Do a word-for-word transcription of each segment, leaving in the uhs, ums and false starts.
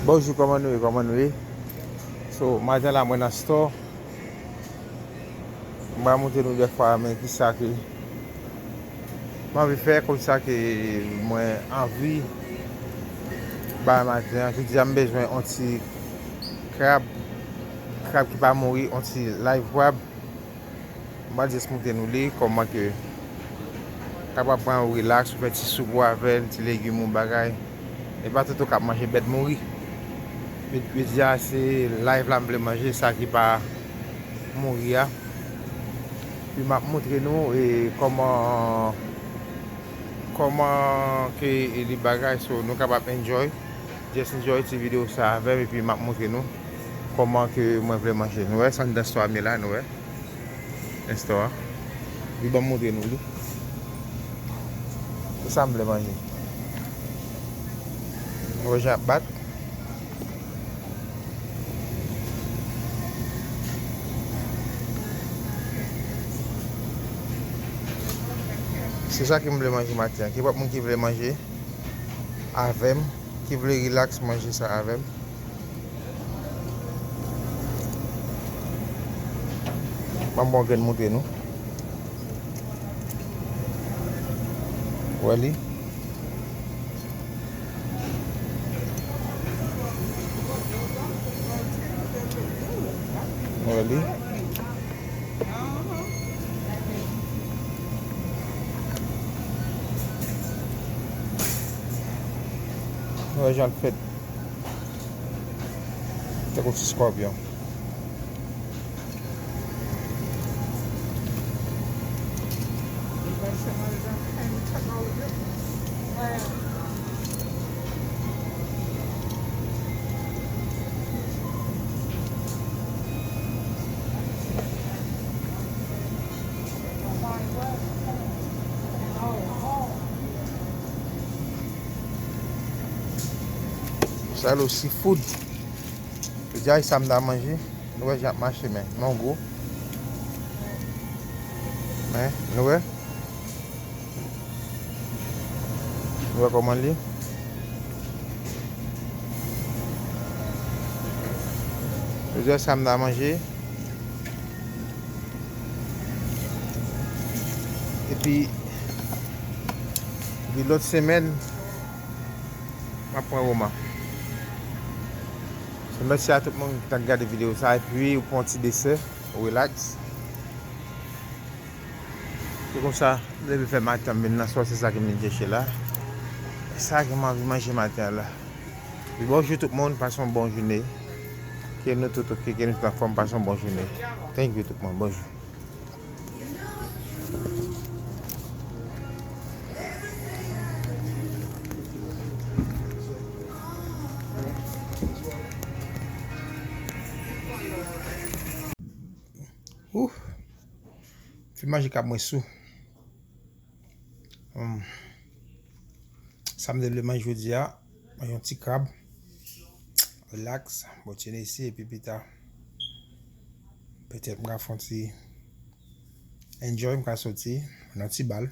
Bonjou, kòman nou ye? Kòman nou ye? So, maten la, mwen nan store. M pral montre nou dèfwa, men kisa ke m anvi fè, konsa ke mwen anvi bay maten an. Jodi a, m bezwen yon ti krab, krab ki pa mouri, yon ti live crab. M pral jis montre nou li, kòman ke kapab pran yon relax, ou fè ti soup ou avè l, ti legim ou bagay. E pa tout ou k ap manje bèt mouri. Jodi a se live la m vle manje, sa ki pa mouri a. Epi m ap montre nou e kòman, kòman ke li bagay, so nou kapab enjoy. Just enjoy ti videyo sa avè m, epi m ap montre nou kòman ke mwen vle manje. Nou wè, se anndan store a m ye la, nou wè. Nan store a. Epi ban m montre nou li. Se sa m vle manje. Nou wè jan ap bat. Se sa ke m vle manje maten an. Gen lòt moun ki vle manje avè m, ki vle relax manje sa avè m. Ban m pran yon grenn montre nou. Wè li. Wè li. Wè jan l fèt. Tankou ti scorpion. Sa lo seafood. Jodi a, sa m ta manje. Nou wè jan ap mache, men. Non, gwo. Men, nou wè? Nou wè kòman l ye? Jodi a, sa m ta manje. Epi, epi lòt semèn, m ap pran Roma. So, mèsi a tout moun ki t ap gade videyo sa, epi ou pran ti desè, ou relax. Se konsa, m leve fè maten, m vin nan store, se sa ke m vin chèche la. Sa ke m anvi manje maten an la. Epi bonjou tout moun, pase yon bon jounen. Ke nou tout oke, ke nou tout anfòm, pase yon bon jounen. Thank you tout moun, bonjou. Ouh. Fin manje krab mwen sou. Hmm. Sa m te vle manje jodi a, manje yon ti krab. Relax, bò Tennessee, epi pita. Petèt m ka fè yon ti enjoy, m ka soti nan ti bal.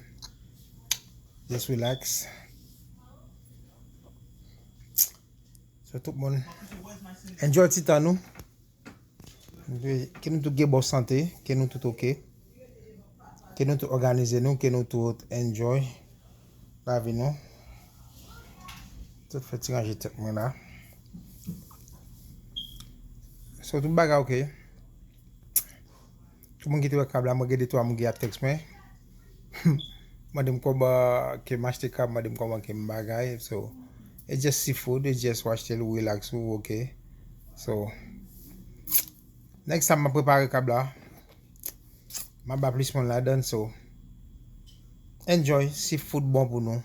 Just relax. So, tout moun, enjoy ti tan nou. Ke nou tout gen bon sante, ke nou tout oke. Ke nou tout òganize nou, ke nou tout enjoy lavi nou. Tout fè ti ranje tèt mwen la. So, tout bagay oke. Tout moun ki te wè krab la, mwen gen de twa moun ki ap tèks mwen. Mande m kòman ke m achte krab, mande m kòman ke m bagay. So, it's just seafood, it's just w achte l, ou relax ou, oke. So, next time m ap prepare krab la, m ap ba plis moun ladann, so, enjoy, seafood bon pou nou.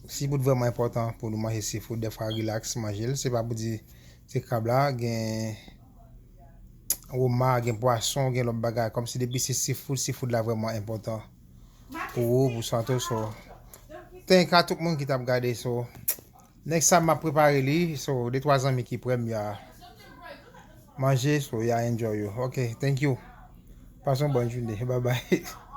Seafood vrèman enpòtan pou nou manje seafood. Dèfwa relax, manje l. Se pa pou di se krab la, gen woma, gen pwason, gen lòt bagay. Kòmsi depi se seafood, seafood la vrèman enpòtan pou ou, pou sante w. So, thank a tout moun ki t ap gade. So, next time m ap prepare li. So, de twa zanmi ki prè m ya manje. So, ya enjoy yo. Ok, thank you. Pase yon bòn jounen. Bye bye.